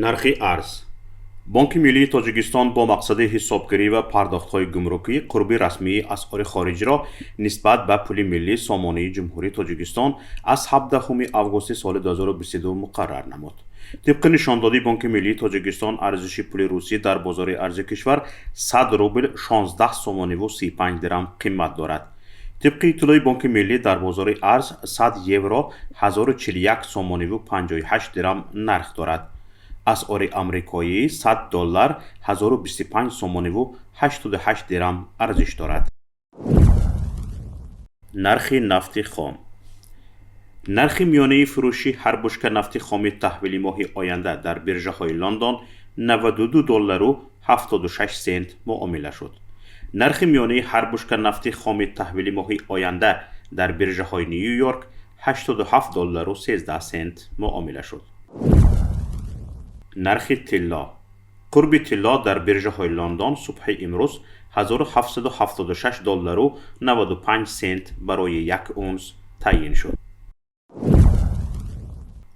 Нархи арз. Бонки миллии Тоҷикистон бо мақсади ҳисобгирӣ ва пардохтҳои гумрукӣ қурби расмии асъори хориҷиро нисбат ба пули миллӣ сомонии Ҷумҳурии Тоҷикистон аз 17 августи соли 2022 муқаррар намуд. Тибқи нишондоди Бонки миллии Тоҷикистон, арзиши пули русӣ дар бозори арзи кишвар 100 рубл 16 сомониву 35 дирам қимат дорад. Тибқи иттилои Бонки миллӣ, дар бозори арз 100 евро 1041 сомониву 58 дирам нарх дорад. Асъори амрикоӣ 100 доллар 1025 сомониву 88 дирам арзиш дорад. Нархи нафти хом. Нархи миёнаи фурӯши ҳар бушка нафти хоми таҳвили моҳи оянда дар биржаҳои Лондон 92 доллару 76 сент муомила шуд. Нархи миёнаи ҳар бушка нафти хоми таҳвили моҳи оянда дар биржаҳои Ню Йорк 87 доллару 13 сент муомила шуд. Нархи тилло. Қурби тилло дар биржаҳои Лондон субҳи имрӯз 1776 доллару 95 сент барои як унс таъйин шуд.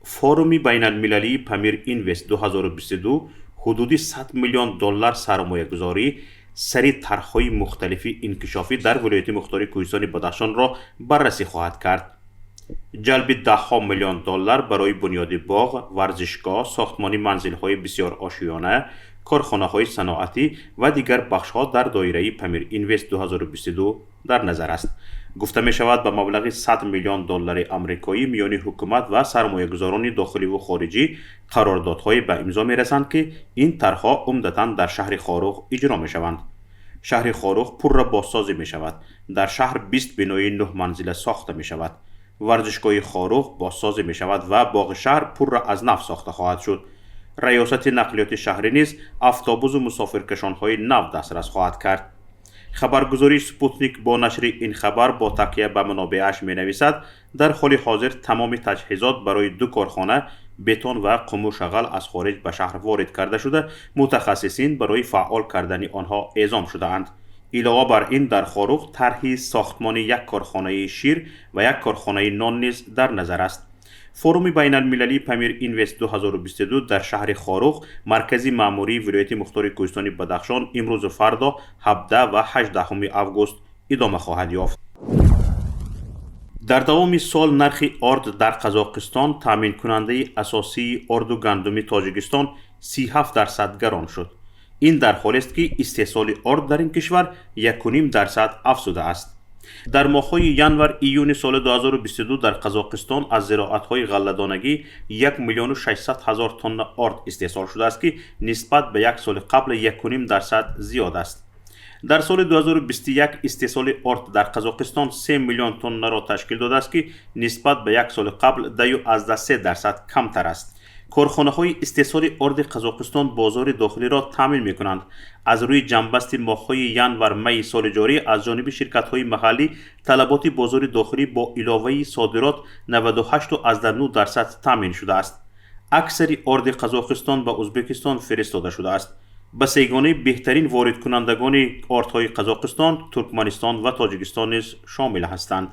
Форуми байналмилалии Памир Инвест 2022 ҳудуди 100 миллион доллар сармоягузорӣ сари тарҳҳои мухталифи инкишофӣ дар вилояти мухтори Кӯҳистони Бадахшонро баррасӣ хоҳад кард. Ҷалби даҳҳо миллион доллар барои бунёди боғ, варзишгоҳ, сохтмони манзилҳои бисёрошёна, корхонаҳои саноатӣ ва дигар бахшҳо дар доираи Памир Инвест 2022 дар назар аст. Гуфта мешавад, ба маблағи 100 миллион доллари амрикоӣ миёни ҳукумат ва сармоягузорони дохиливу хориҷӣ қарордодҳое ба имзо мерасанд, ки ин тарҳҳо умдатан дар шаҳри Хоруғ иҷро мешаванд. Шаҳри Хоруғ пурра бозсозӣ мешавад. Дар шаҳр 20 бинои нӯҳманзила сохта мешавад. Варзишгоҳи Хоруғ бозсозӣ мешавад ва боғи шаҳр пурра аз нав сохта хоҳад шуд. Раёсати нақлиёти шаҳрӣ низ автобусу мусофиркашонҳои нав дастрас хоҳад кард. Хабаргузории Спутник бо нашри ин хабар бо такя ба манобеаш менависад, дар ҳоли ҳозир тамоми таҷҳизот барои ду корхона, бетон ва қуму шағал аз хориҷ ба шаҳр ворид карда шуда, мутахассисин барои фаъол кардани онҳо эъзом шудаанд. Илова бар ин, дар Хоруғ тарҳи сохтмони як корхонаи шир ва як корхонаи нон низ дар назар аст. Форуми байналмилалии Памир Инвест 2022 дар шаҳри Хоруғ, маркази маъмурии вилояти мухтори Кӯҳистони Бадахшон, имрӯзу фардо, 17 ва 18 август, идома хоҳад ёфт. Дар давоми сол нархи орд дар Қазоқистон, таъминкунандаи асосии орду гандуми Тоҷикистон, 37% гарон шуд. Ин дар ҳолест, ки истеҳсоли орд дар ин кишвар 1,5% афзудааст. Дар моҳҳои январ июни соли 2022 дар Қазоқистон аз зироатҳои ғалладонагӣ 1 миллиону 600 ҳазор тонна орд истеҳсол шудааст, ки нисбат ба як соли қабл 1,5% зиёд аст. Дар соли 2021 истеҳсоли орд дар Қазоқистон 3 миллион тоннаро ташкил додааст, ки нисбат ба як соли қабл 10,3% камтар аст. Корхонаҳои истеҳсоли орди Қазоқистон бозори дохилиро таъмин мекунанд. Аз рӯи ҷамъбасти моҳҳои январ майи соли ҷорӣ аз ҷониби ширкатҳои маҳаллӣ талаботи бозори дохилӣ бо иловаи содирот 98,9% таъмин шудааст. Аксари орди Қазоқистон ба Ӯзбекистон фиристода шудааст. Ба сегонаи беҳтарин воридкунандагони ордҳои Қазоқистон Туркманистон ва Тоҷикистон низ шомил ҳастанд.